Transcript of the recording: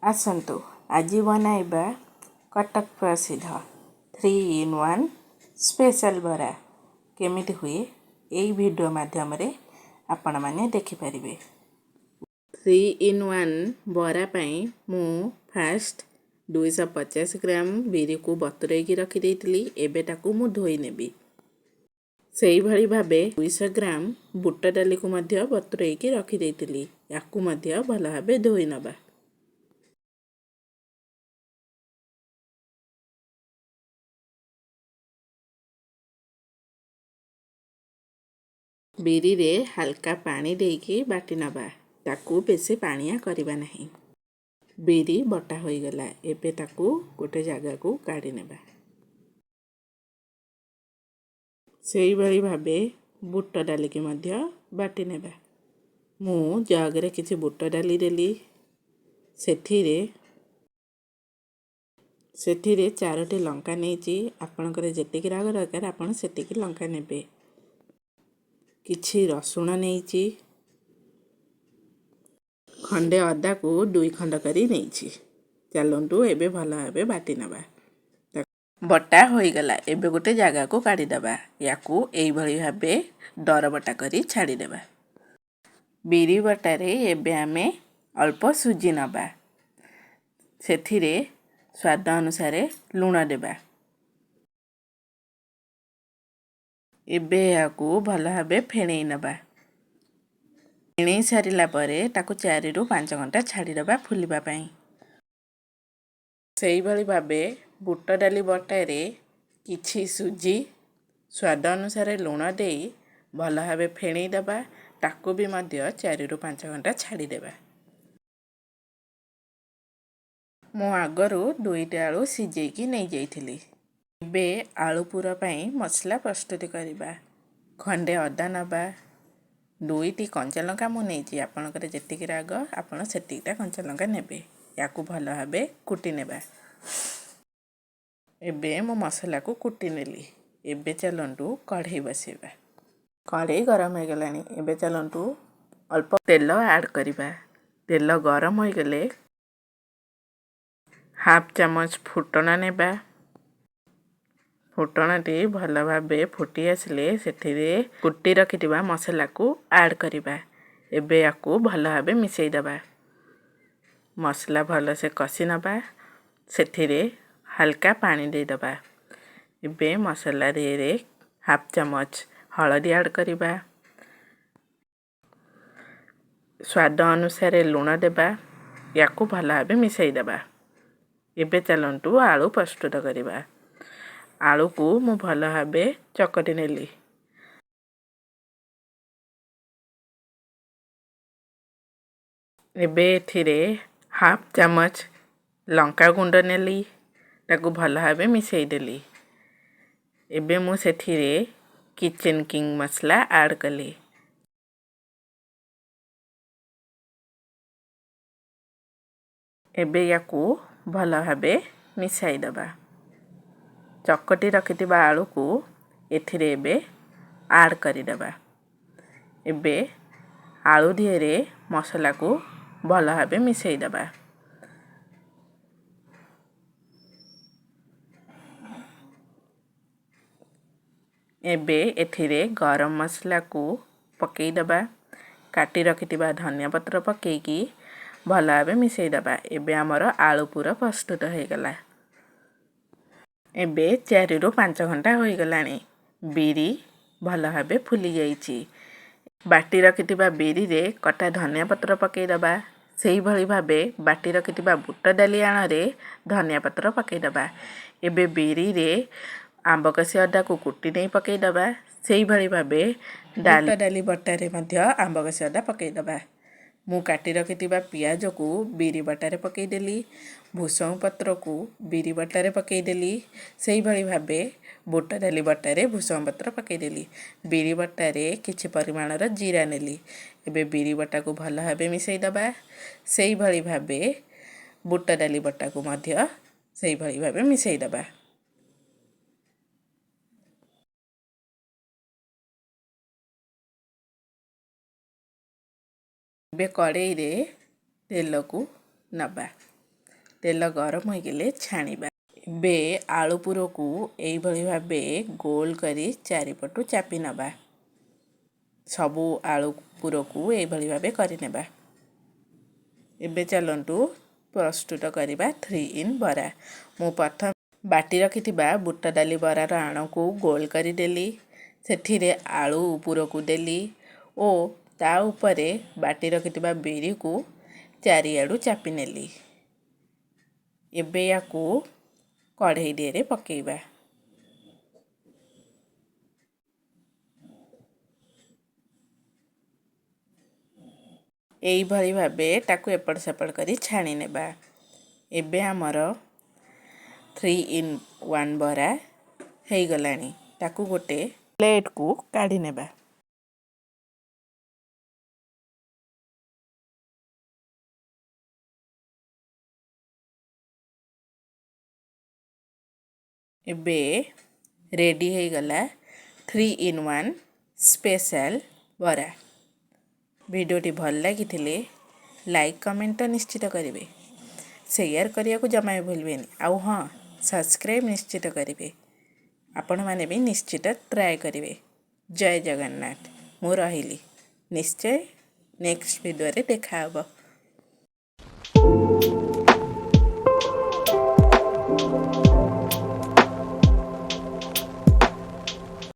ଆସନ୍ତୁ, ଆଜି ବନାଇବା କଟକ ପ୍ରସିଦ୍ଧ 3 ଇନ୍ 1 ସ୍ପେଶାଲ ବରା। କେମିତି ହୁଏ, ଏଇ ଭିଡ଼ିଓ ମାଧ୍ୟମରେ ଆପଣମାନେ ଦେଖିପାରିବେ। 3 ଇନ୍ 1 ବରା ପାଇଁ ମୁଁ ଫାଷ୍ଟ 250 ଗ୍ରାମ ବିରିକୁ ବତୁରେଇକି ରଖିଦେଇଥିଲି। ଏବେ ତାକୁ ମୁଁ ଧୋଇ ନେବି। ସେଇଭଳି ଭାବେ 200 ଗ୍ରାମ ବୁଟ ଡାଲିକୁ ମଧ୍ୟ ବତୁରେଇକି ରଖିଦେଇଥିଲି। ୟାକୁ ମଧ୍ୟ ଭଲ ଭାବେ ଧୋଇ ନେବା। ବିରିରେ ହାଲକା ପାଣି ଦେଇକି ବାଟି ନେବା। ତାକୁ ବେଶୀ ପାଣିଆ କରିବା ନାହିଁ। ବିରି ବଟା ହୋଇଗଲା। ଏବେ ତାକୁ ଗୋଟେ ଜାଗାକୁ କାଢ଼ି ନେବା। ସେଇଭଳି ଭାବେ ବୁଟ ଡାଲିକି ମଧ୍ୟ ବାଟି ନେବା। ମୁଁ ଜଗ୍ରେ କିଛି ବୁଟ ଡାଲି ଦେଲି। ସେଥିରେ ଚାରୋଟି ଲଙ୍କା ନେଇଛି। ଆପଣଙ୍କର ଯେତିକି ରାଗ ଦରକାର, ଆପଣ ସେତିକି ଲଙ୍କା ନେବେ। କିଛି ରସୁଣ ନେଇଛି। ଖଣ୍ଡେ ଅଦାକୁ ଦୁଇ ଖଣ୍ଡ କରି ନେଇଛି। ଚାଲନ୍ତୁ, ଏବେ ଭଲ ଭାବେ ବାଟି ନେବା। ବଟା ହୋଇଗଲା। ଏବେ ଗୋଟେ ଜାଗାକୁ କାଢ଼ିଦେବା। ୟାକୁ ଏଇଭଳି ଭାବେ ଦରବଟା କରି ଛାଡ଼ିଦେବା। ବିରି ବଟାରେ ଏବେ ଆମେ ଅଳ୍ପ ସୁଜି ନେବା। ସେଥିରେ ସ୍ୱାଦ ଅନୁସାରେ ଲୁଣ ଦେବା। ଏବେ ଏହାକୁ ଭଲ ଭାବେ ଫେଣେଇ ନେବା। ଫେଣେଇ ସାରିଲା ପରେ ତାକୁ 4ରୁ 5 ଘଣ୍ଟା ଛାଡ଼ିଦେବା ଫୁଲିବା ପାଇଁ। ସେଇଭଳି ଭାବେ ବୁଟ ଡାଲି ବଟାରେ କିଛି ସୁଜି, ସ୍ୱାଦ ଅନୁସାରେ ଲୁଣ ଦେଇ ଭଲ ଭାବେ ଫେଣେଇ ଦେବା। ତାକୁ ବି ମଧ୍ୟ 4ରୁ 5 ଘଣ୍ଟା ଛାଡ଼ିଦେବା। ମୁଁ ଆଗରୁ ଦୁଇଟି ଆଳୁ ସିଝେଇକି ନେଇଯାଇଥିଲି। ଏବେ ଆଳୁ ପୁର ପାଇଁ ମସଲା ପ୍ରସ୍ତୁତି କରିବା। ଖଣ୍ଡେ ଅଦା ନେବା। ଦୁଇଟି କଞ୍ଚା ଲଙ୍କା ମୁଁ ନେଇଛି। ଆପଣଙ୍କର ଯେତିକି ରାଗ, ଆପଣ ସେତିକିଟା କଞ୍ଚା ଲଙ୍କା ନେବେ। ୟାକୁ ଭଲ ଭାବେ କୁଟି ନେବା। ଏବେ ମୁଁ ମସଲାକୁ କୁଟି ନେଲି। ଏବେ ଚାଲନ୍ତୁ, କଢ଼େଇ ବସେଇବା। କଢ଼େଇ ଗରମ ହୋଇଗଲାଣି। ଏବେ ଚାଲନ୍ତୁ, ଅଳ୍ପ ତେଲ ଆଡ଼୍ କରିବା। ତେଲ ଗରମ ହୋଇଗଲେ ହାଫ୍ ଚାମଚ ଫୁଟଣ ନେବା। ଫୁଟଣଟି ଭଲ ଭାବେ ଫୁଟି ଆସିଲେ ସେଥିରେ କୁଟି ରଖିଥିବା ମସଲାକୁ ଆଡ଼୍ କରିବା। ଏବେ ୟାକୁ ଭଲ ଭାବେ ମିଶାଇ ଦେବା। ମସଲା ଭଲସେ କଷି ନେବା। ସେଥିରେ ହାଲକା ପାଣି ଦେଇଦେବା। ଏବେ ମସଲା ଦେହରେ ହାଫ୍ ଚାମଚ ହଳଦୀ ଆଡ଼୍ କରିବା। ସ୍ୱାଦ ଅନୁସାରେ ଲୁଣ ଦେବା। ୟାକୁ ଭଲ ଭାବେ ମିଶାଇ ଦେବା। ଏବେ ଚାଲନ୍ତୁ, ଆଳୁ ପ୍ରସ୍ତୁତ କରିବା। ଆଳୁକୁ ମୁଁ ଭଲ ଭାବେ ଚକଟି ନେଲି। ଏବେ ଏଥିରେ ହାଫ୍ ଚାମଚ ଲଙ୍କା ଗୁଣ୍ଡ ନେଲି। ତାକୁ ଭଲ ଭାବେ ମିଶାଇ ଦେଲି। ଏବେ ମୁଁ ସେଥିରେ କିଚେନ୍ କିଙ୍ଗ ମସଲା ଆଡ଼୍ କଲି। ଏବେ ୟାକୁ ଭଲ ଭାବେ ମିଶାଇ ଦେବା। ଚକଟି ରଖିଥିବା ଆଳୁକୁ ଏଥିରେ ଏବେ ଆଡ଼୍ କରିଦେବା। ଏବେ ଆଳୁ ଦିହରେ ମସଲାକୁ ଭଲ ଭାବେ ମିଶାଇ ଦେବା। ଏବେ ଏଥିରେ ଗରମ ମସଲାକୁ ପକାଇଦେବା। କାଟି ରଖିଥିବା ଧନିଆ ପତ୍ର ପକାଇକି ଭଲ ଭାବେ ମିଶାଇ ଦେବା। ଏବେ ଆମର ଆଳୁ ପୁର ପ୍ରସ୍ତୁତ ହୋଇଗଲା। ଏବେ 4ରୁ 5 ଘଣ୍ଟା ହୋଇଗଲାଣି। ବିରି ଭଲ ଭାବେ ଫୁଲି ଯାଇଛି। ବାଟି ରଖିଥିବା ବିରିରେ କଟା ଧନିଆ ପତ୍ର ପକାଇଦେବା। ସେଇଭଳି ଭାବେ ବାଟି ରଖିଥିବା ବୁଟ ଡାଲି ଆଣରେ ଧନିଆ ପତ୍ର ପକାଇଦେବା। ଏବେ ବିରିରେ ଆମ୍ବ କଷି ଅଦାକୁ କୁଟି ନେଇ ପକାଇଦେବା। ସେଇଭଳି ଭାବେ ବୁଟ ଡାଲି ବଟାରେ ମଧ୍ୟ ଆମ୍ବ କଷି ଅଦା ପକାଇଦେବା। ମୁଁ କାଟି ରଖିଥିବା ପିଆଜକୁ ବିରି ବଟାରେ ପକାଇଦେଲି। ଭୃସଙ୍ଗ ପତ୍ରକୁ ବିରି ବଟାରେ ପକାଇଦେଲି। ସେଇଭଳି ଭାବେ ବୁଟ ଡାଲି ବଟାରେ ଭୃସଙ୍ଗ ପତ୍ର ପକାଇଦେଲି। ବିରି ବଟାରେ କିଛି ପରିମାଣର ଜିରା ନେଲି। ଏବେ ବିରି ବଟାକୁ ଭଲ ଭାବେ ମିଶାଇ ଦେବା। ସେଇଭଳି ଭାବେ ବୁଟ ଡାଲି ବଟାକୁ ମଧ୍ୟ ସେଇଭଳି ଭାବେ ମିଶାଇ ଦେବା। ଏବେ କଡ଼େଇରେ ତେଲକୁ ନେବା। ତେଲ ଗରମ ହୋଇଗଲେ ଛାଣିବା। ଏବେ ଆଳୁ ପୁରକୁ ଏଇଭଳି ଭାବେ ଗୋଲ କରି ଚାରିପଟୁ ଚାପି ନେବା। ସବୁ ଆଳୁ ପୁରକୁ ଏଇଭଳି ଭାବେ କରିନେବା। ଏବେ ଚାଲନ୍ତୁ ପ୍ରସ୍ତୁତ କରିବା ଥ୍ରୀ ଇନ୍ ବରା। ମୁଁ ପ୍ରଥମେ ବାଟି ରଖିଥିବା ବୁଟ ଡାଲି ବରାର ଆଣକୁ ଗୋଲ କରିଦେଲି, ସେଥିରେ ଆଳୁ ପୁରକୁ ଦେଲି ଓ ତା ଉପରେ ବାଟି ରଖିଥିବା ବିରିକୁ ଚାରିଆଡ଼ୁ ଚାପି ନେଲି। ଏବେ ୟାକୁ କଢ଼େଇ ଦିହରେ ପକାଇବା। ଏଇଭଳି ଭାବେ ତାକୁ ଏପଟ ସେପଟ କରି ଛାଣି ନେବା। ଏବେ ଆମର ଥ୍ରୀ ଇନ୍ ୱାନ୍ ବରା ହେଇଗଲାଣି। ତାକୁ ଗୋଟେ ପ୍ଲେଟ୍କୁ କାଢ଼ି ନେବା। ଏବେ ରେଡ଼ି ହେଇଗଲା ଥ୍ରୀ ଇନ୍ ୱାନ୍ ସ୍ପେଶାଲ୍ ବରା। ଭିଡ଼ିଓଟି ଭଲ ଲାଗିଥିଲେ ଲାଇକ୍, କମେଣ୍ଟ ତ ନିଶ୍ଚିତ କରିବେ, ସେୟାର କରିବାକୁ ଜମା ବି ଭୁଲିବେନି, ଆଉ ହଁ, ସବସ୍କ୍ରାଇବ୍ ନିଶ୍ଚିତ କରିବେ। ଆପଣମାନେ ବି ନିଶ୍ଚିତ ଟ୍ରାଏ କରିବେ। ଜୟ ଜଗନ୍ନାଥ। ମୁଁ ରହିଲି, ନିଶ୍ଚୟ ନେକ୍ସଟ ଭିଡ଼ିଓରେ ଦେଖାହେବ।